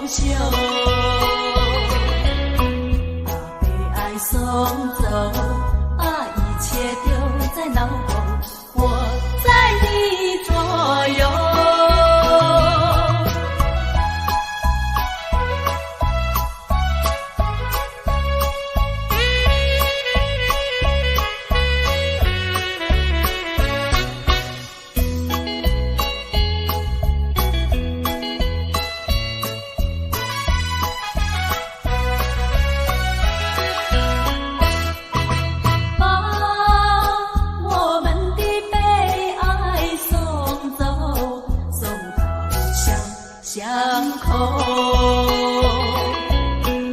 惜，把悲哀送走，把一切丟在腦後，我在你左右。把我們的悲哀送走，送到小巷口，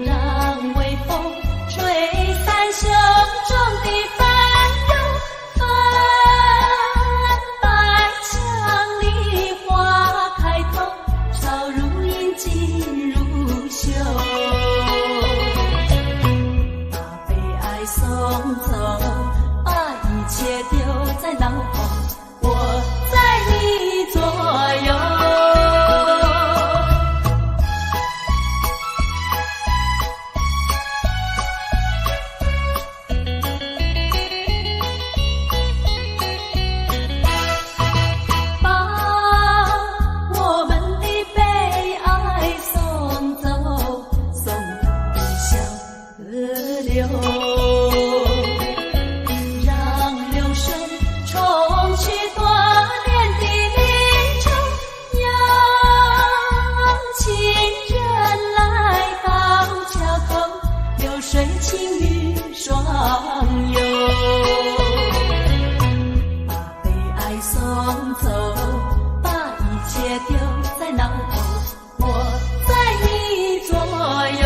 讓微風吹散胸中的煩憂。粉白牆裡花開透，草如茵，錦如繡。把悲哀送走，把一切丟在腦後，我在你左右。把我們的悲哀送走，送到小河流，讓流水沖去多年的離愁，邀情人來到橋頭，流水輕語雙遊。把悲哀送走，把一切丟在腦後，我在你左右。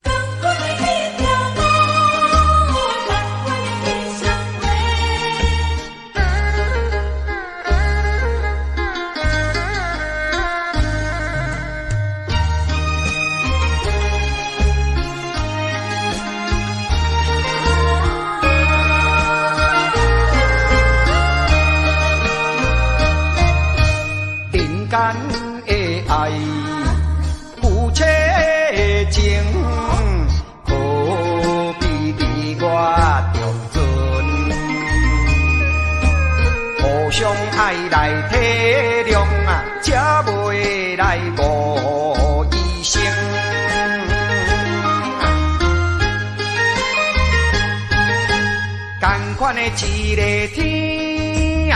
仝款的彼條路，仝款的彼相會。人間的愛，夫妻情，可比日月中尊，互相愛來體諒啊，才袂來誤醫生。仝款的一個天啊，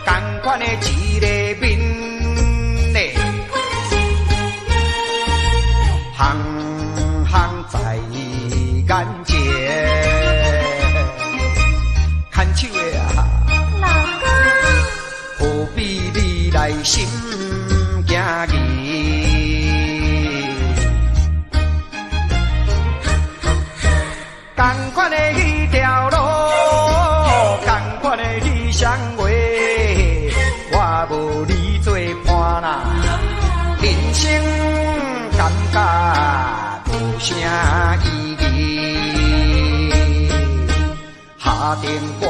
仝款的一個面咧，行行在眼前，牽手的啊，老公，何必你來心驚疑？仝款的彼條路，仝款的彼相會，我無你做伴啦，人生感覺無啥意義。下定決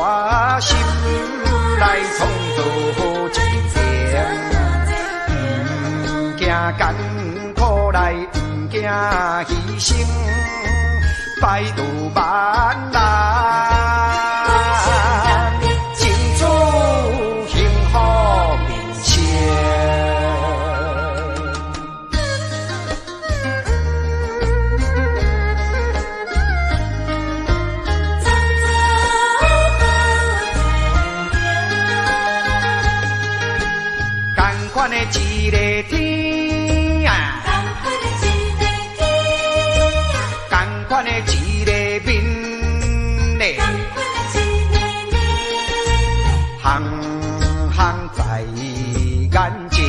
心來創造好一程，毋驚艱苦來，毋驚犧牲，排除萬難，爭取幸福人生。創造好天仝款的一個天啊，仝款的一個面咧，行行在眼前，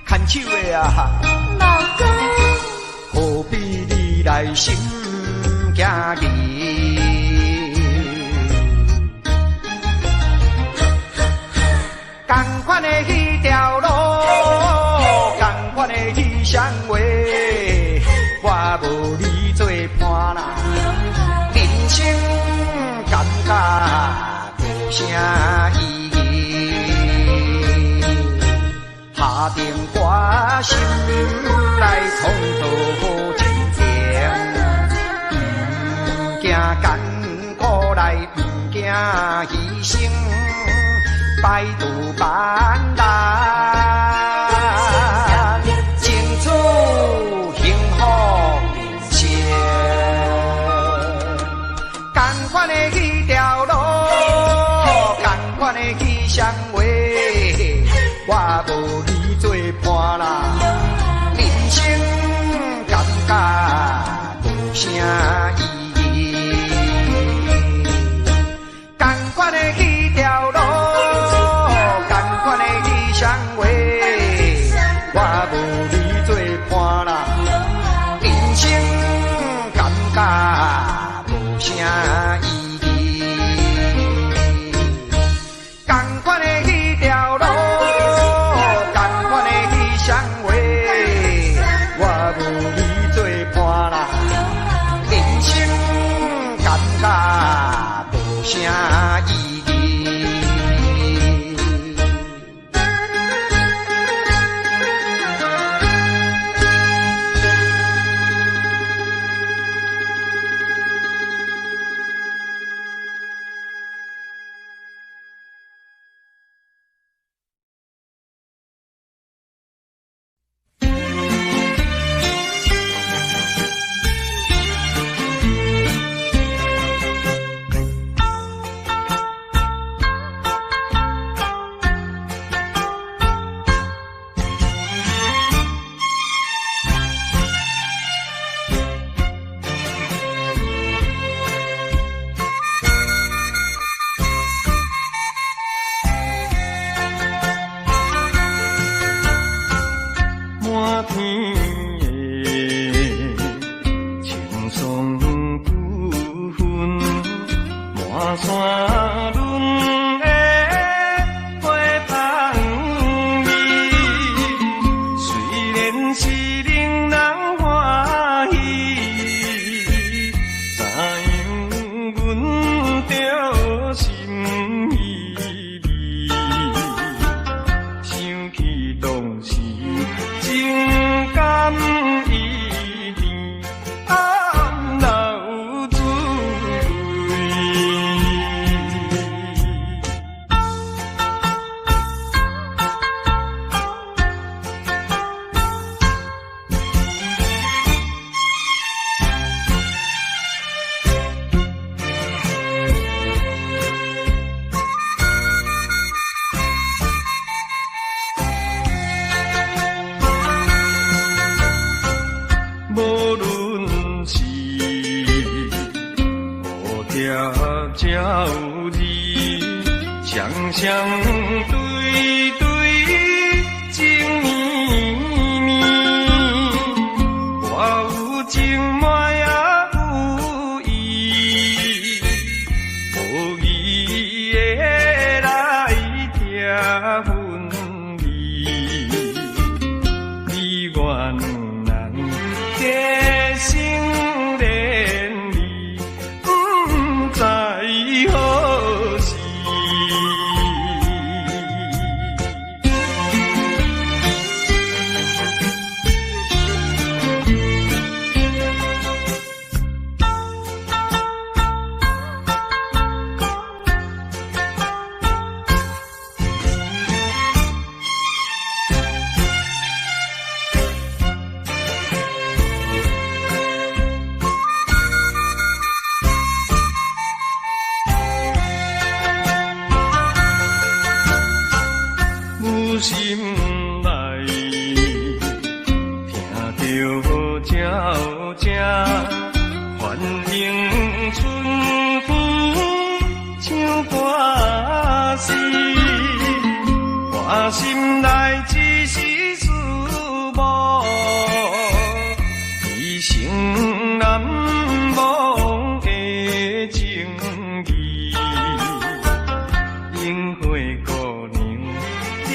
牽手的啊，老公，何必你來心驚疑？仝款的彼條路，仝款的彼雙話，我無你做伴啦，人生感覺無啥意義。下定決心來創造前程，毋驚艱苦來，毋驚犧牲，排除萬難，爭取幸福人生。仝款的彼條路，仝款的彼雙話，我無你做伴啦，人生感覺無啥意義。仝款的彼條路，仝款的彼雙話，我無你做伴啦，人生感覺無啥意義。仝款的彼條路，仝款的彼雙話，我無你做伴啦，人生感覺無啥意義。滿天的青松浮雲，滿山崙的花香味。雖然是令人歡喜，怎樣阮著心依味？想起當時情感依甜，暗流滋味。無論是蝴蝶鳥兒，雙雙對對情綿綿，我有情嘛也有意，無義的來疼阮你，你我兩人結成連理，毋知何時。有心內聽著鳥聲，歡迎春風唱歌詩，我心內只是思慕，一生難忘的情誼。櫻花姑娘，你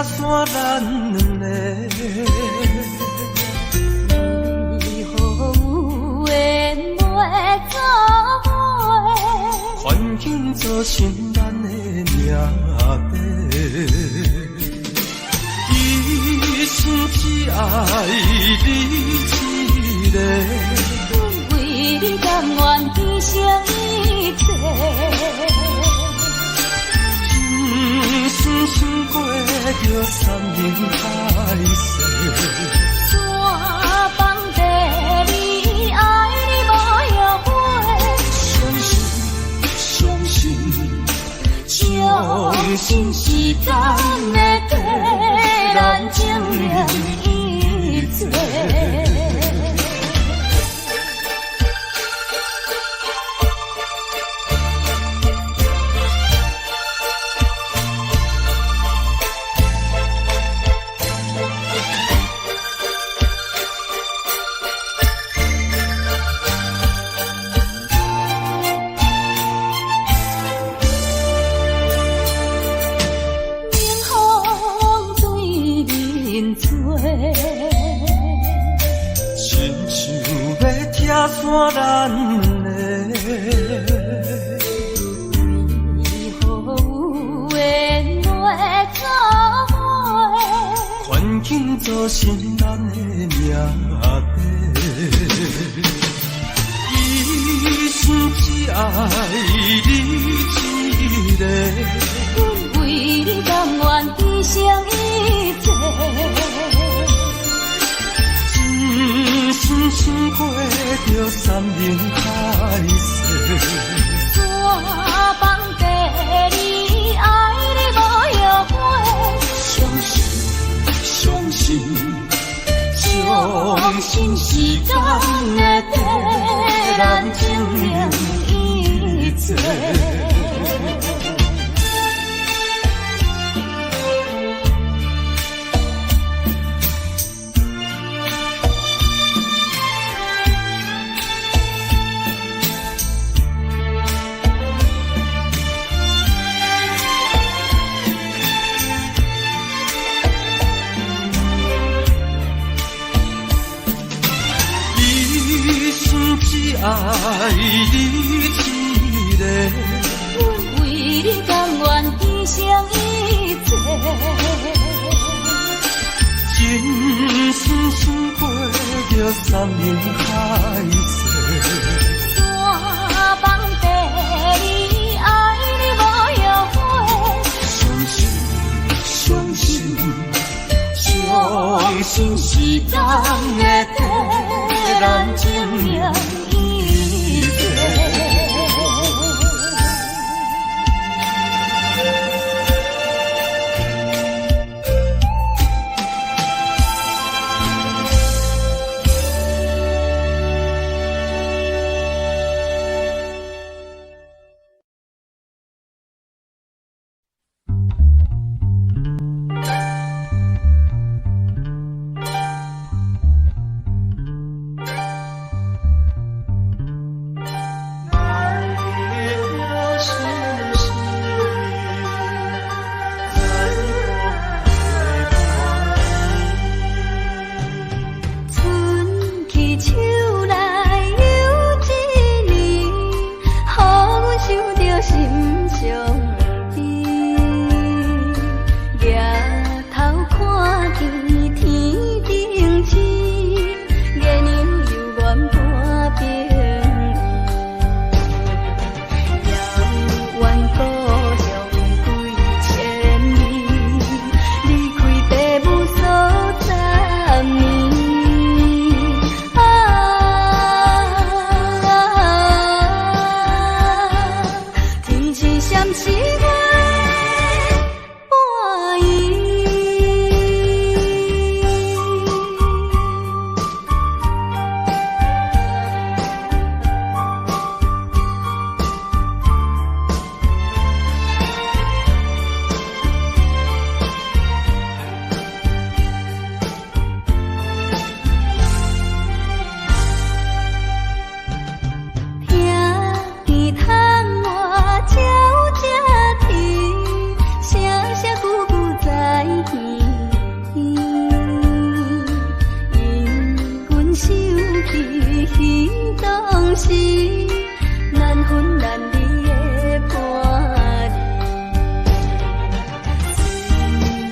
散咱兩个。為何有緣袂做伙？環境造成咱的命底。一生只愛你一个。阮為你甘願犧牲一切。真心想過著山盟海誓。山放地你愛你無後悔。相信，相信，相信時間會替咱證明一切。冷風對面吹，親像欲拆散咱的。為何有緣袂做伙？環境造成咱的命底。一生只愛你一個。阮為你甘願犧牲一切。真心想過著山盟海誓。山放地你愛你無後悔。相信，相信，相信時間會替咱證明一切。一生只愛你一個。阮為你甘願犧牲一切。真心想過著山盟海誓。山放地你愛你無後悔。相信，相信，相信時間會替咱證明一切。彼當時，難分難離的伴侶。雖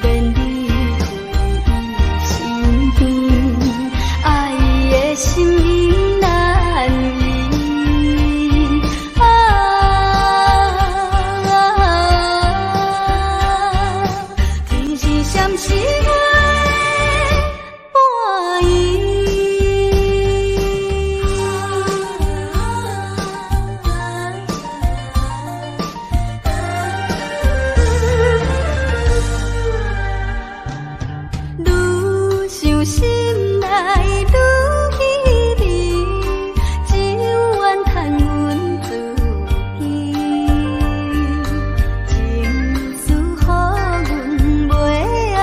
然離開伊身邊，愛的心意難移。啊，天是閃失月半圓。愈想心內愈稀微，只有怨嘆阮自己。情絲予阮袂安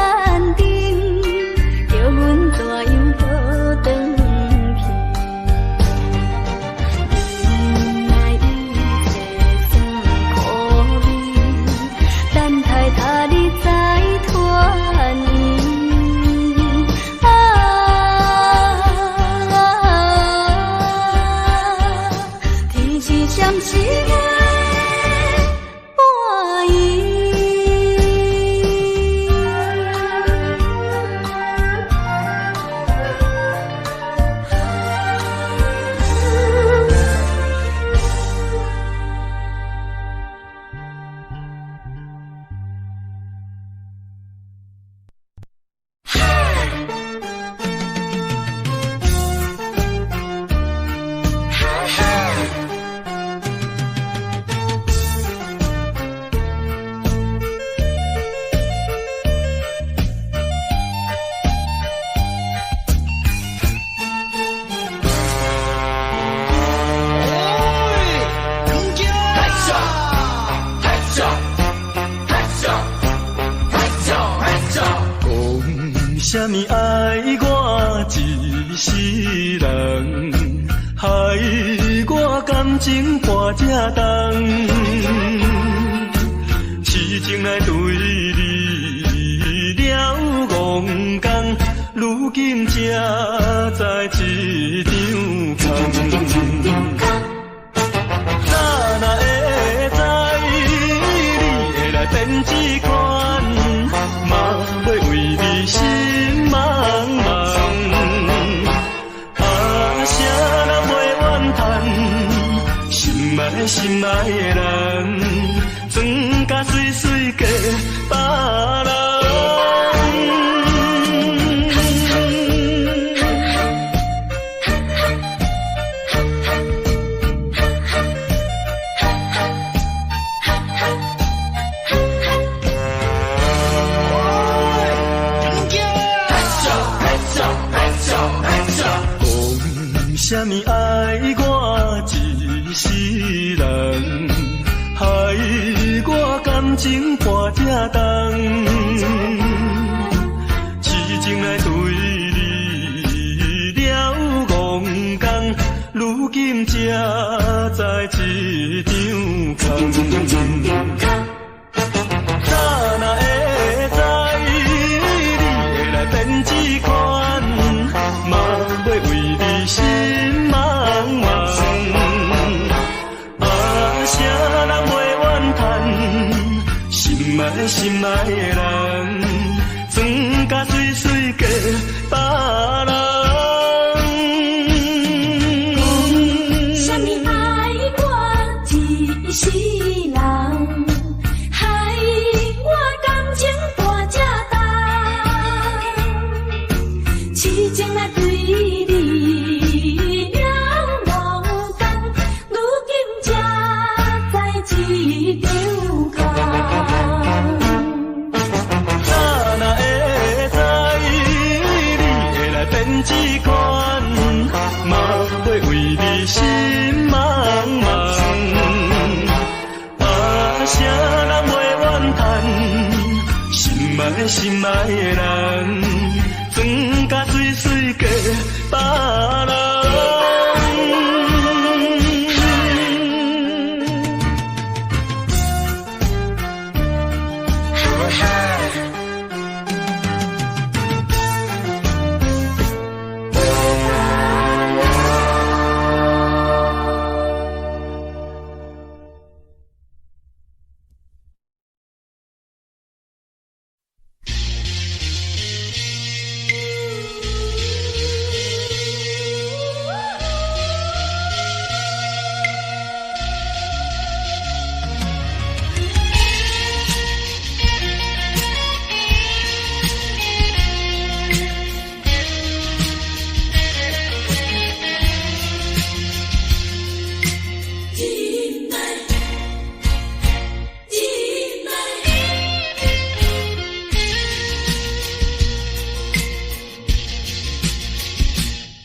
定，叫阮怎樣倒轉去？忍耐一切酸苦味，等待他日再團圓。啊，天是閃失月半圓。講啥物愛我一世人，害我感情跋這重，痴情來對你了戇工，如今才知一場空。早若會知你會來變這款，嘛欲為你心茫茫。啊，啥人袂怨嘆？心愛心愛的人，装甲媠媠嫁別人。講啥物愛我一世人，害我感情跋這重，痴情來對你了戇工，如今才知一場空。早若會知你會來變這款，嘛欲為你心茫茫。啊，啥人袂怨嘆？心愛心愛的人，装甲媠媠嫁別人。啥物愛我一世人，害我感情跋這重，痴情來對你了戇工，如今才知一場空。早若會知你會來變這款，嘛欲為你心茫茫。啊，啥人袂怨嘆？心愛心愛的人，裝甲媠媠嫁別人。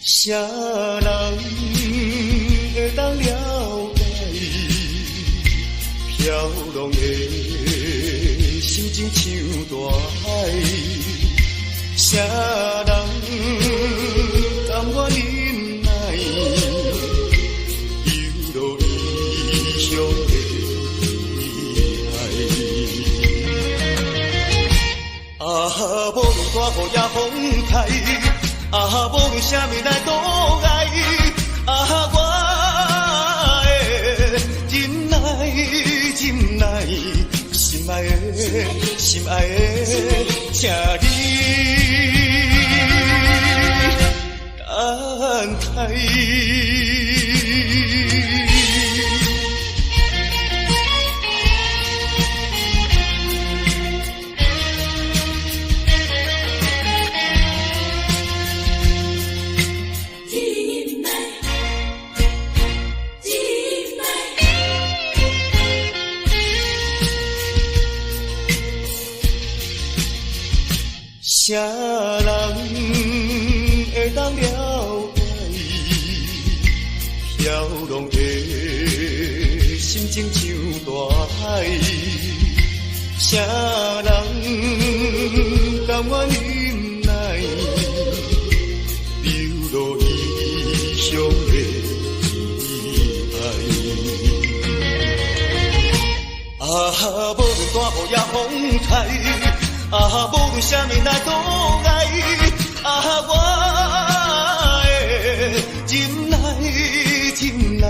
啥人會當了解飄浪的心情像大海？啥人甘願忍耐，流落異鄉的悲哀？啊，無論大雨抑風颱，啊，無論啥物來阻礙，啊，我會忍耐，忍耐，心愛的，心愛的，請你等待。忍耐，忍耐。啥人會當了解飄浪的心情像大海？啥人甘願忍耐，流落異鄉的悲哀？啊，無論大雨抑風颱，啊，無論啥物來阻礙，啊，我會忍耐，忍耐，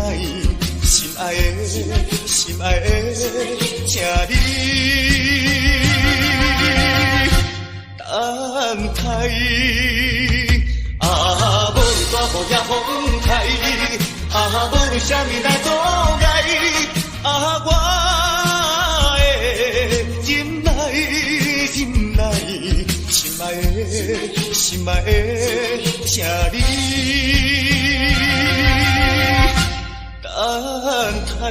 心愛的，心愛的，請你等待。啊，無論大雨抑風颱，啊，無論啥物來阻礙，啊，我會忍耐，忍耐，心愛的，心愛的，請你等待。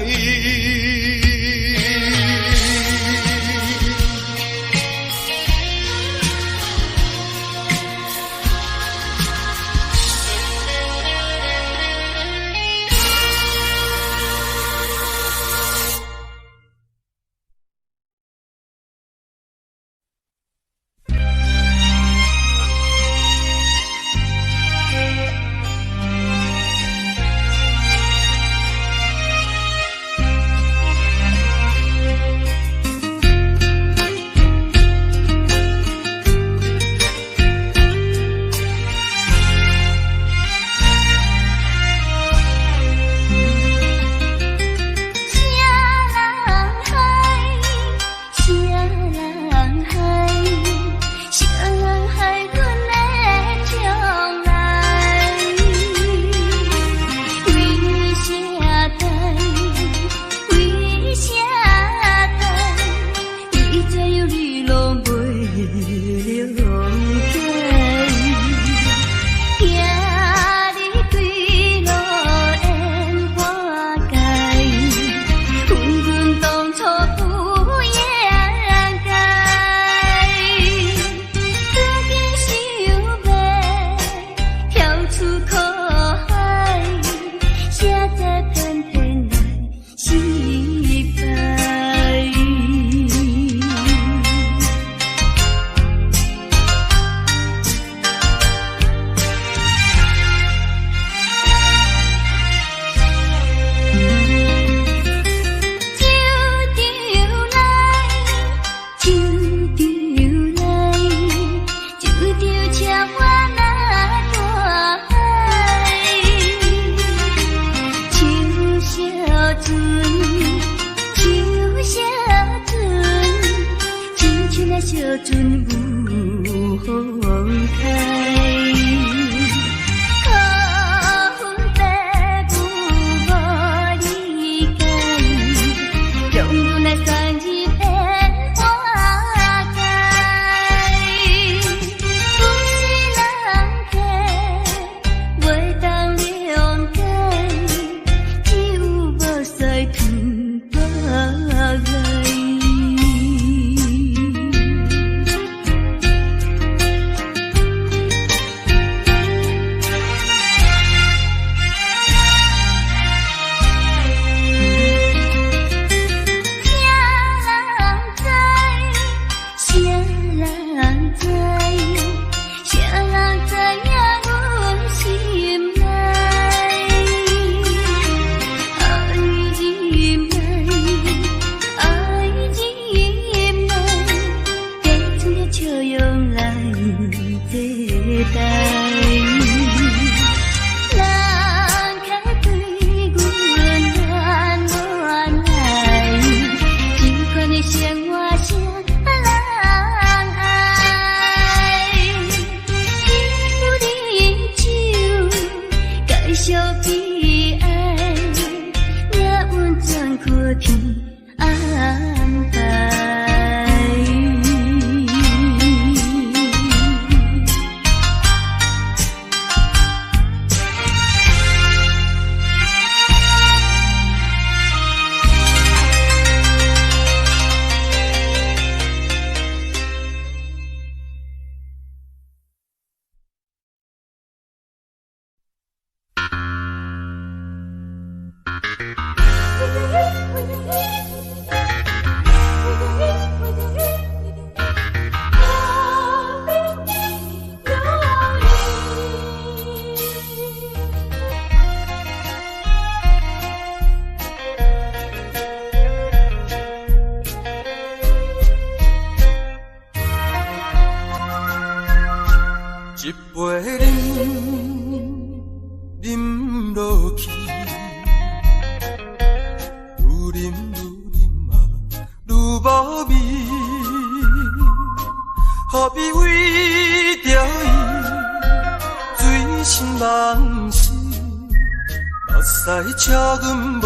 心梦死，目屎笑阮無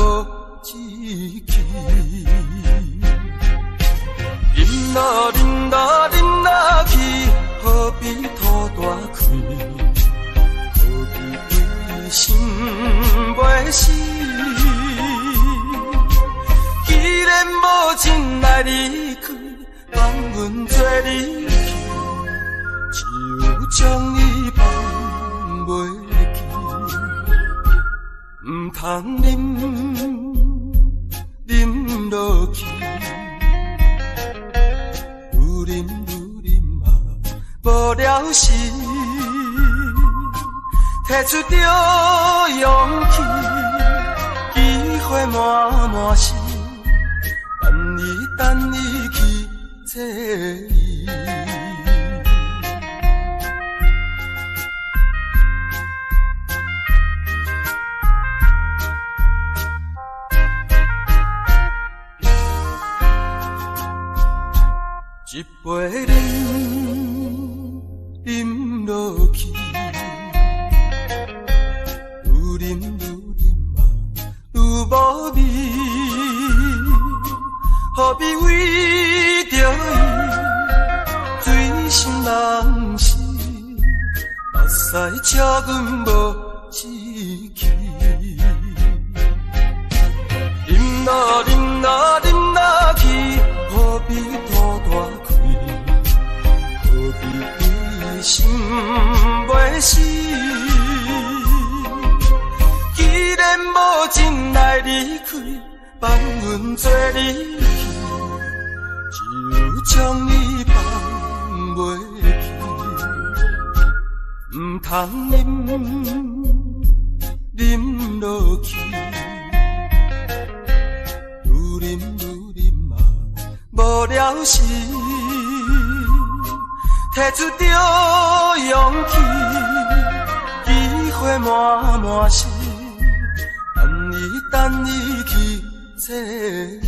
志氣。飲落飲落飲落去，何必吐大氣？何必為心袂死？既然無情來離開，放阮做你去，只有將你放袂記，毋通啉啉落去，愈啉愈啉啊，無了時，提出著勇氣，機會滿滿是，等伊等伊去找伊。一杯啉，啉落去，愈啉愈啉啊，愈無味。何必為著伊，醉生夢死，目屎笑阮無志氣。飲落飲落飲落去，何必吐大氣？何必為心袂死？既然無情來離開，放阮做你去，只有將你放袂記，毋通啉啉落去，愈啉愈啉啊，無了時，提出著勇氣，機會滿滿是，等伊等伊去找伊。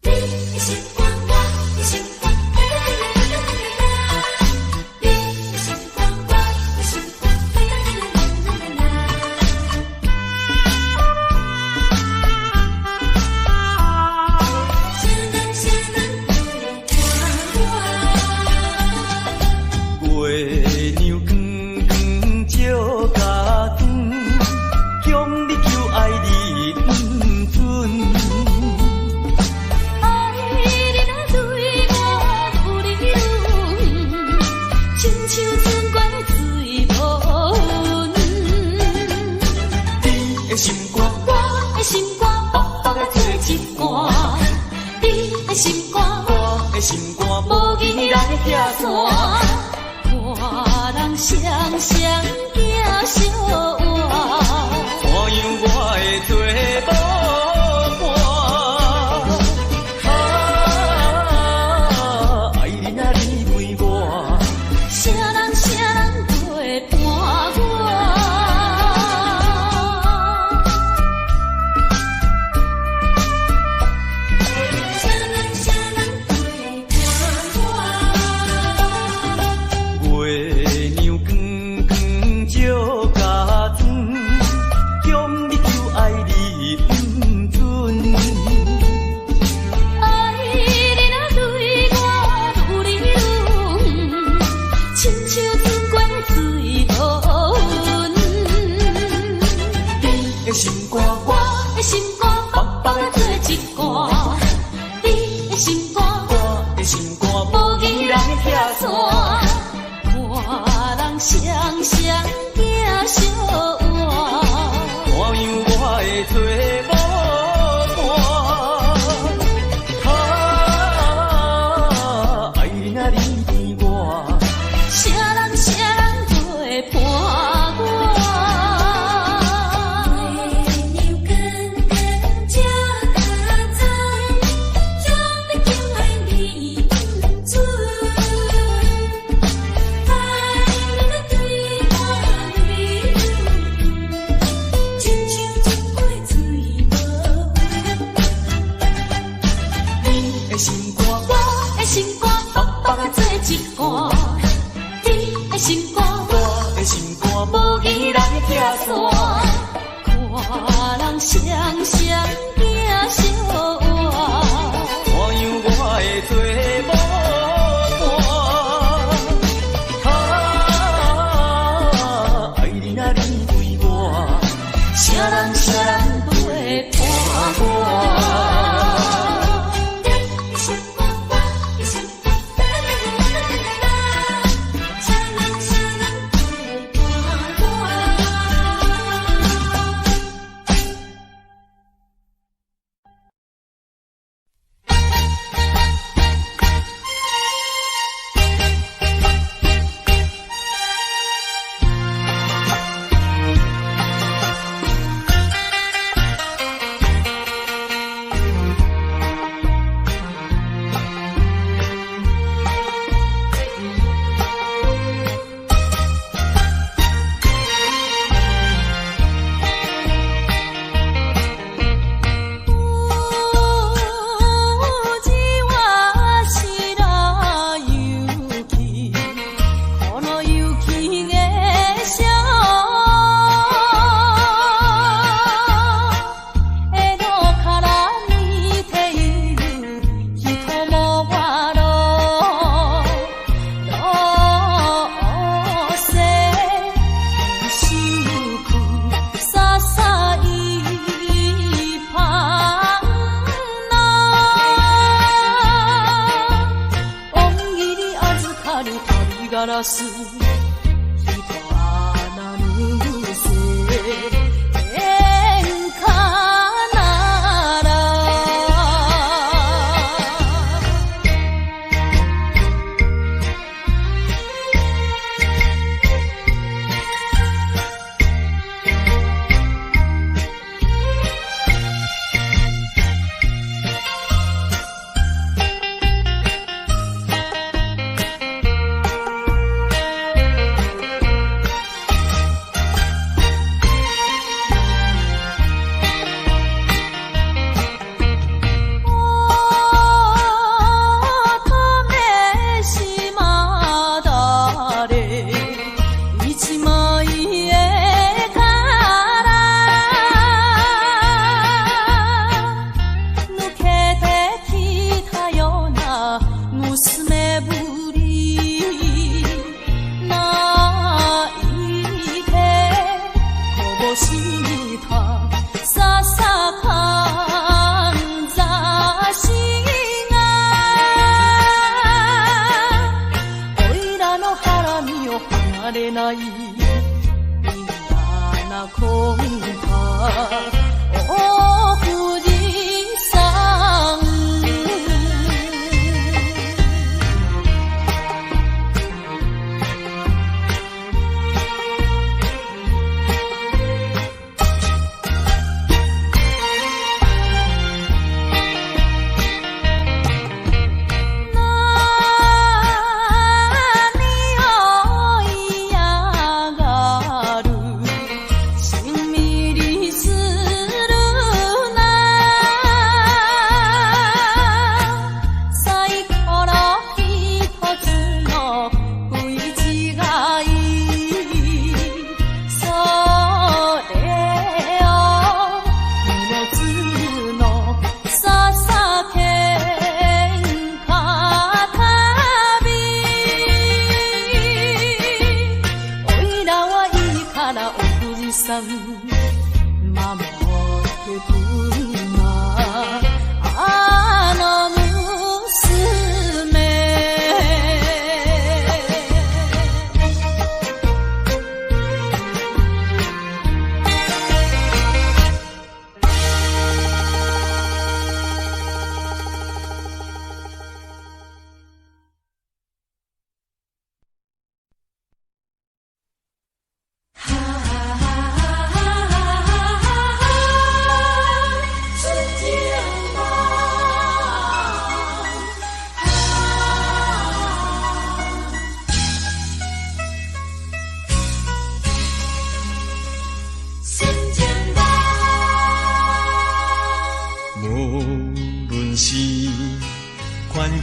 你的心肝，我的心肝，啦啦啦啦啦啦。你的心肝，我的心肝，啦啦啦啦啦啦啦。啥人啥人陪伴我？月娘光光照家园，强你求愛你毋准。愛你若對我愈來愈遠，親像春過水無痕。你的心肝，我的心肝，薄薄的做一半。你的心肝，我的心肝，無義來拆散。看人雙雙行相偎。怎樣我會做無伴？啊，愛你若離開我，啥人啥人陪伴我？啥人啥人陪伴我？月娘光光照家園，強你求愛你毋准。愛你若對我愈來愈遠，親像春過水無痕。你的心肝，我的心肝，薄薄的做一半。你的心肝，我的心肝，無義來拆散。看人雙雙行相偎。怎樣我會做無伴？啊，愛你若離開我，啥人啥人陪伴我？月娘光光照家园，强你求愛你毋准。山，看人双双行相偎。看样我会做某伴。啊，爱你啊，你对我，啥人啥人陪伴我？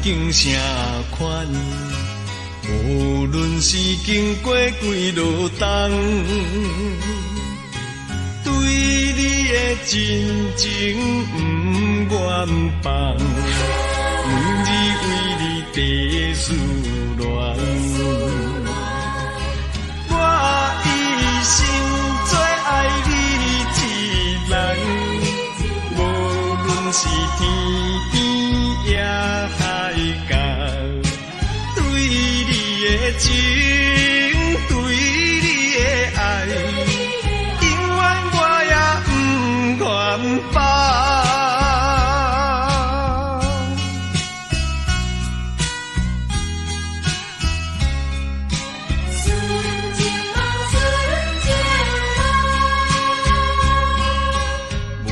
境啥款，無論是經過幾落冬，你的真情毋願放，每日為你地思戀。我一生最愛你一人，無論是天邊也海角，對你的情，對你的愛，永遠我也毋願放。純情夢，純情夢。無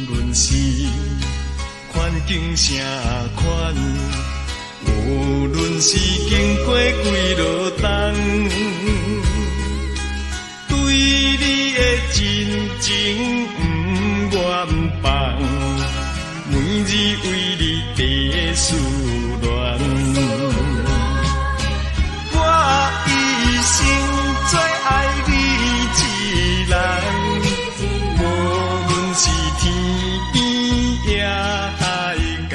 論是環境啥款，無論是經過幾落冬，對你的真情毋願放，每日為你地思戀。我一生最愛你一人，無論是天邊也海角，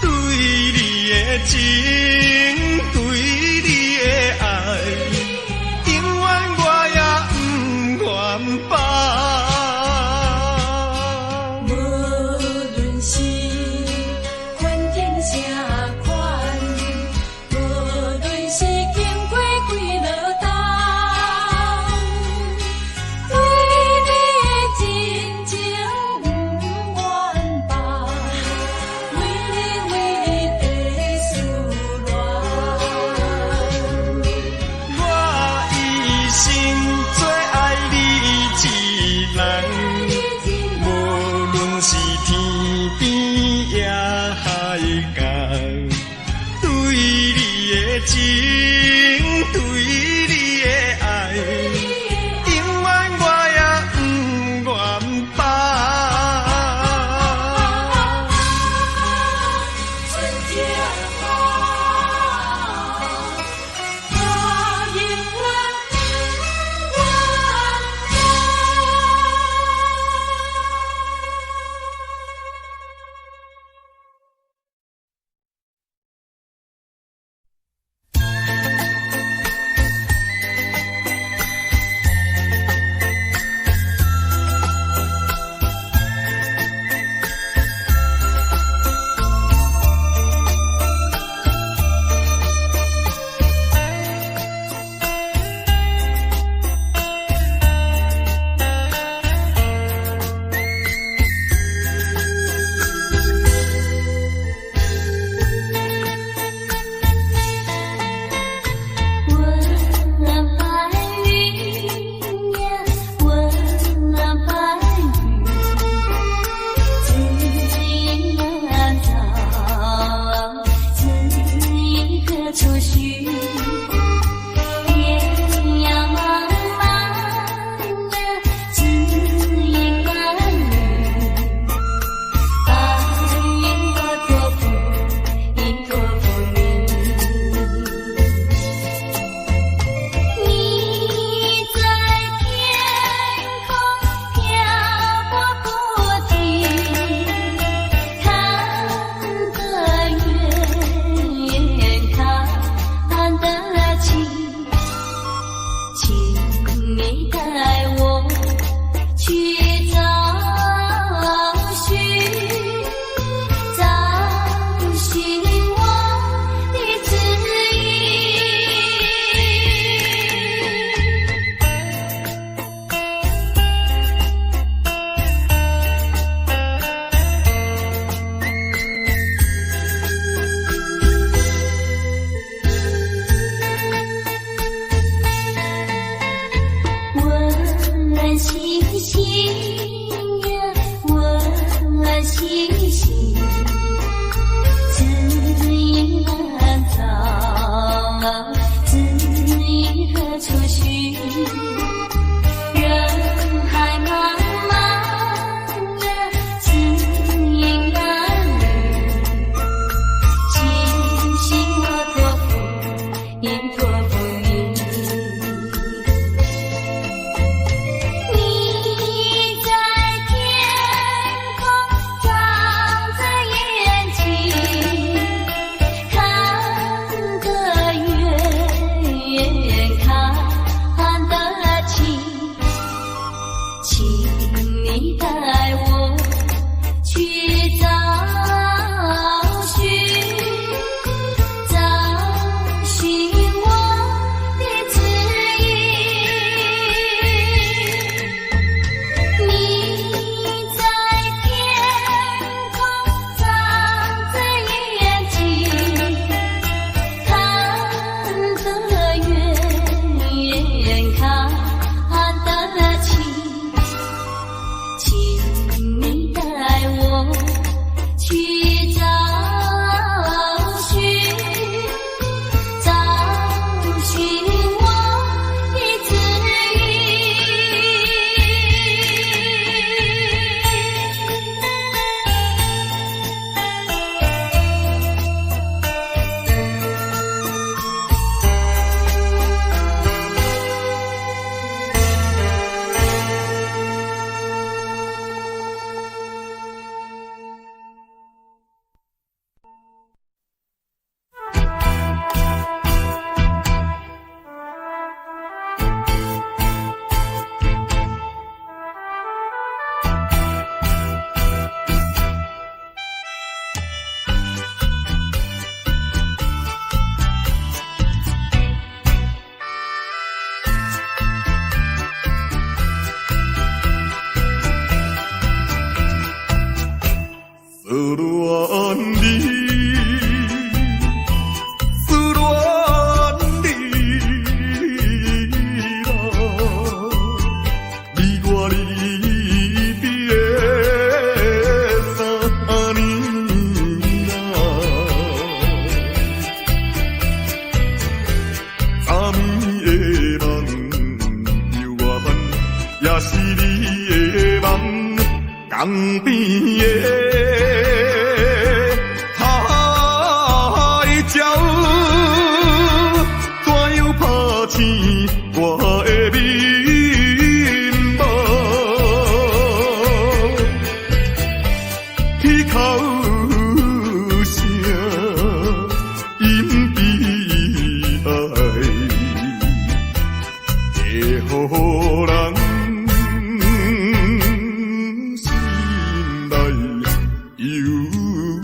對你的情，對你的愛，永遠我也毋願放。無論是環境啥款，無論是經過幾落冬，對你的真情毋願放，每日為你地思戀。我一生最愛你一人，無論是天邊也海角，對你的情，對你的愛，永遠我也毋願放。純情夢，我永遠毋願放。問白雲呀，問白雲，知音難找，知音何處尋？天涯茫茫呀，知音難尋。白雲我託付，應託付你。你在天空飄過不停，看得遠，看得清，請你帶我去找尋，找尋我的知音。問星星呀，問星星，知音難找，知音何處尋？人海茫茫呀，知音難尋。星星我託付，應託付你。你江邊的海鳥，怎樣拍醒我的眠夢？啼哭聲因悲哀，會予人心內憂悶。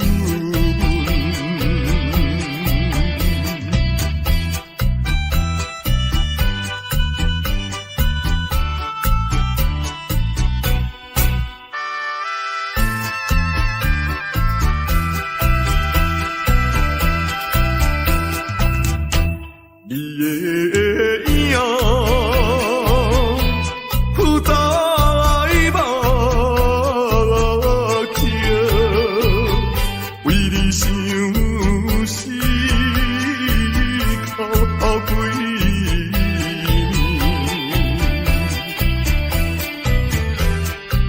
你的影浮在目殼，為你相思哭幾暝，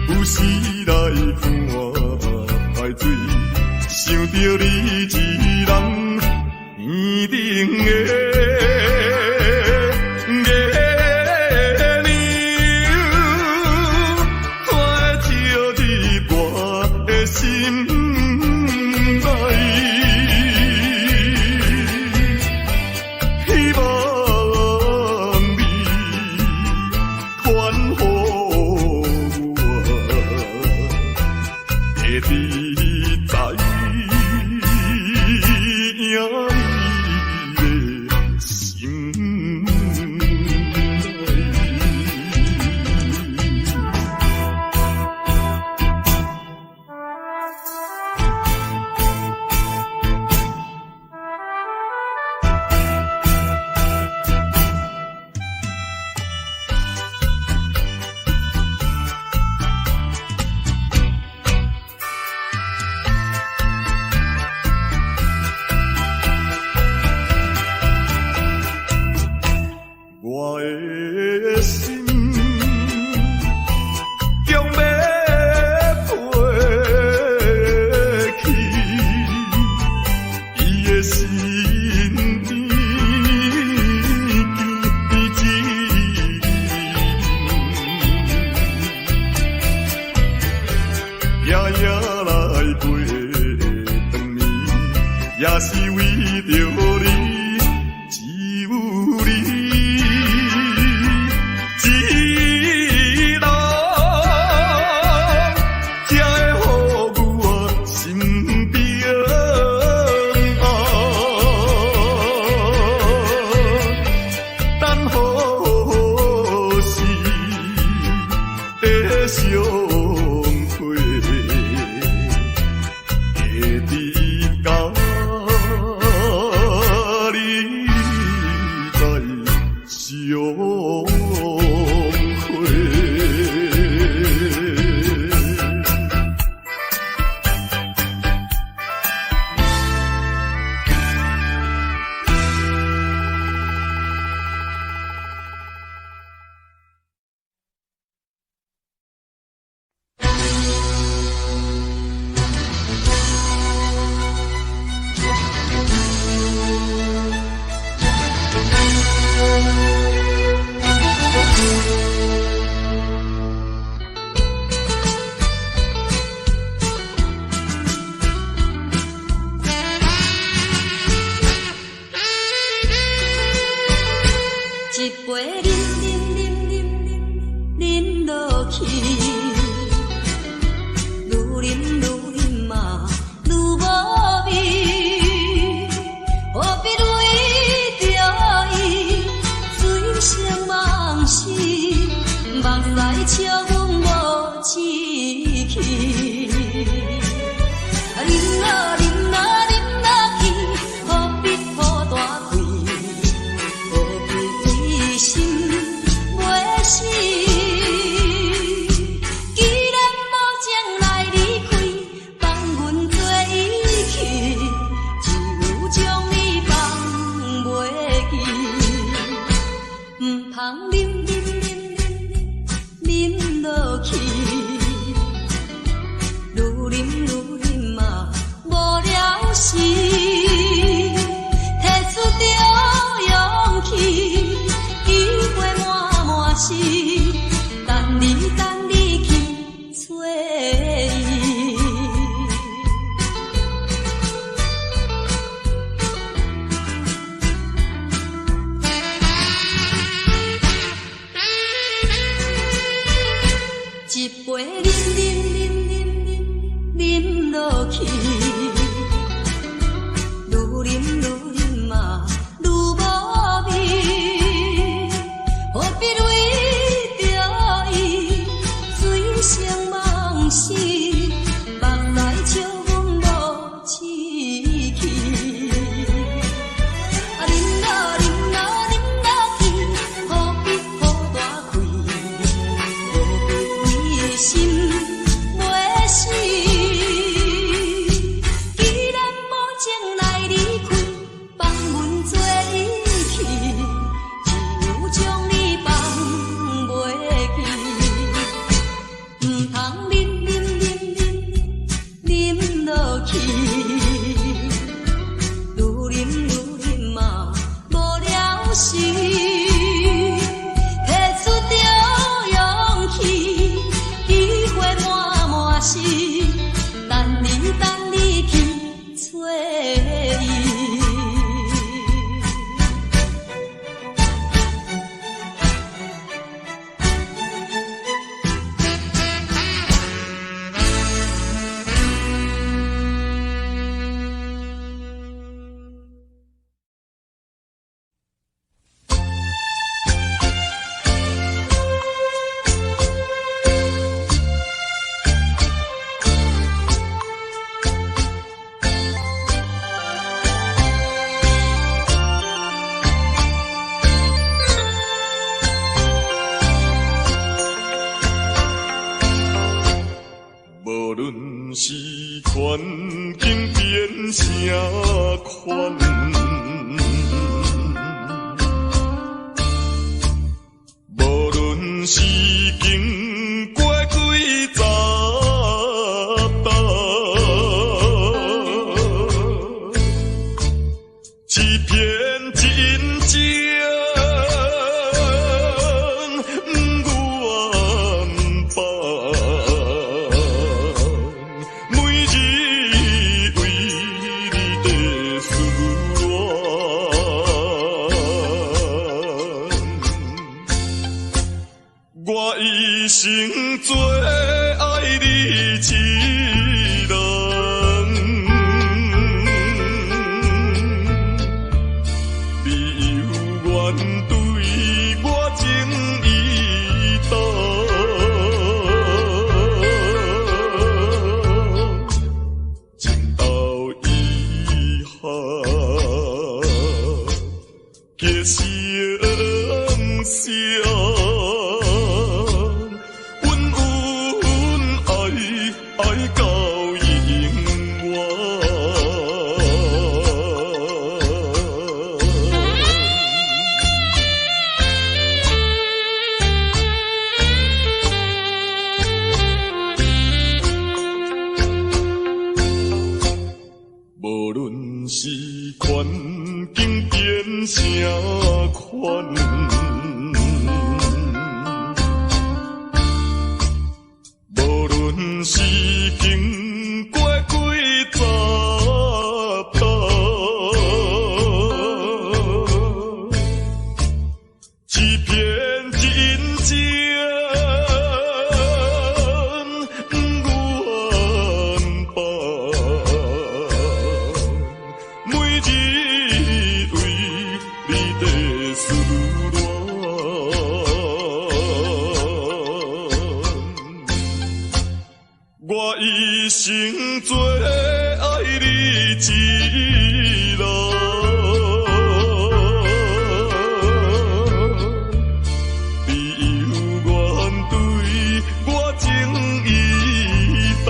有時來看海水，想著你一人天頂的月娘，怎會照入我的心內？希望你寬予我，會知影你的心內。我的心強欲飛去，伊的身邊見一夜夜來陪轉暝，也是為著你，只有你。一人才會予我心平安。等何時會相會？會知甲你再相會。一杯啉啉啉啉啉啉落去，愈啉愈啉啊，愈無味。何必為著伊醉生夢死，目屎笑阮無志氣。啉啊啉啊啉落去，何必吐大氣？何必為心袂死？既然無情來離開，放阮做伊去，只有將你放袂記。毋通啉啉啉啉啉落去，時，提出著勇氣，機會滿滿是，等你等你去揣伊。無論是環境變啥款，無論是經過幾十冬，一片真情不願放，每日為你在思念。我一生最愛你一人，你猶原對我情意重，情到遺憾結成雙，穩穩愛愛到永遠。無論是環境變啥款，無論是經過幾十冬，一片真情不願放，每日為你在思念。我一生最愛你一人，你猶原對我情意重，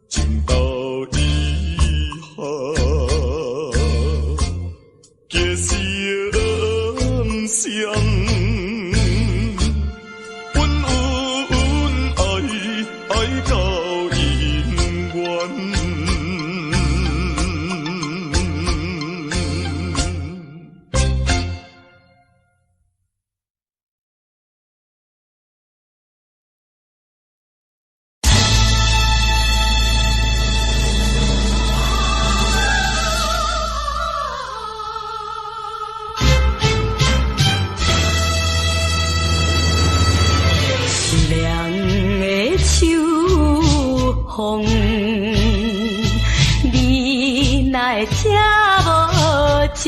情到遺憾結成雙，穩穩愛愛到永遠。涼的秋風，你哪會這無情？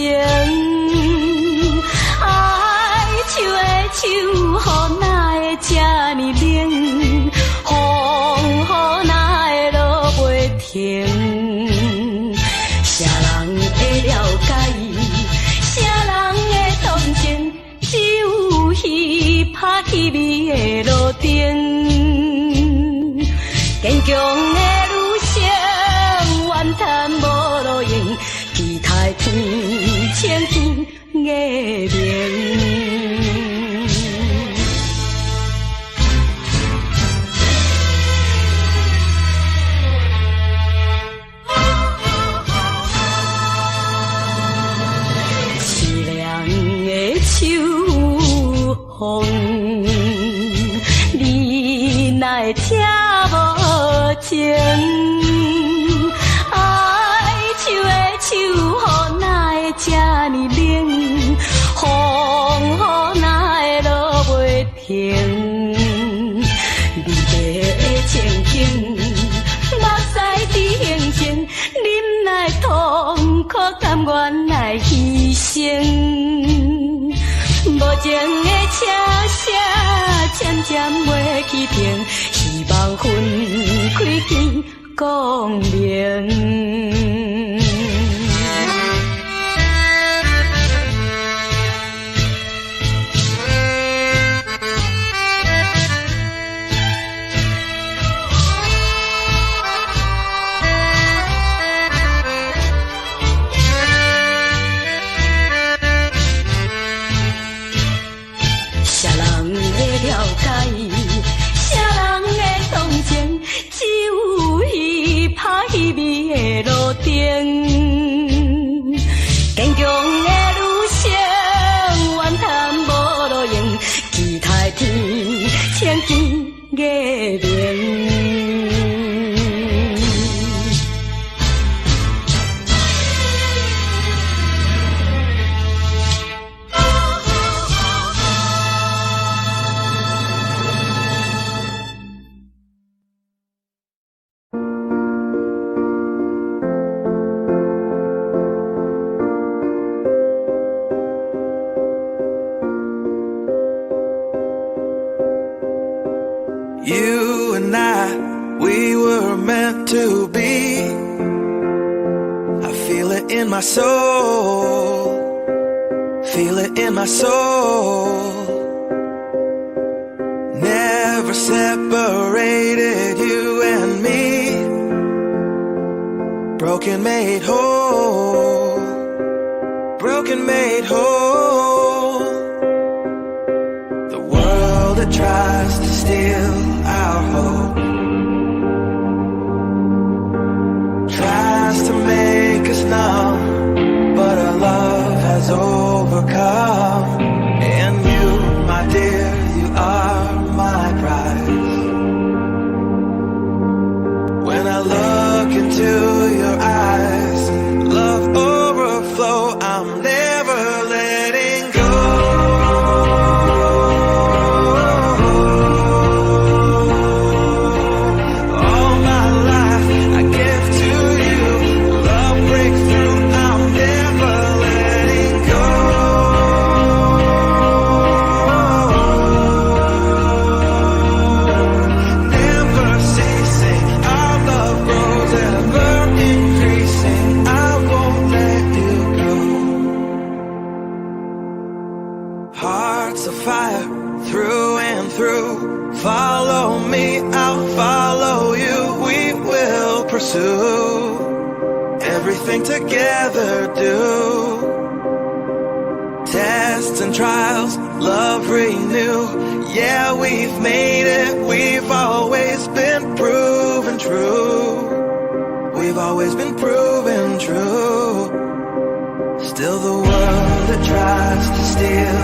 愛樹的秋雨哪會這呢冷？風雨哪會落袂停？誰人會了解？誰人會同情？只有彼拍彼暝的路燈。堅強的女性，怨嘆無路用，期待天晴天月明。情。愛樹的樹雨哪會這呢冷？風雨哪會落袂停？美麗的情景，目屎直行行，忍耐痛苦，甘願來犧牲。無情的車聲，漸漸袂去停，希望分開見光明。啥人會了解？啥人會同情？只有彼拍彼暝的路燈。堅強的女性，怨嘆無路用，期待天晴見月明。 You and I, we were meant to be. I feel it in my soul. Feel it in my soul. Never separated, you and me. Broken made whole. Broken made whole. The world that tries to steal our hope tries to make us numb, but our love has overcome. And you, my dear, you are my prize. When I look into your eyes, love overflow, I'm never letting go. All my life I give to you. Love breakthrough, I'm never letting go. Never ceasing, our love grows, ever increasing. I won't let you go. Hearts of fire, through and through. Follow me, I'll follow you. We will pursue everything together. Do tests and trials, love renew. Yeah, we've made it. We've always been proven true. We've always been proven true. Still the world that tries to steal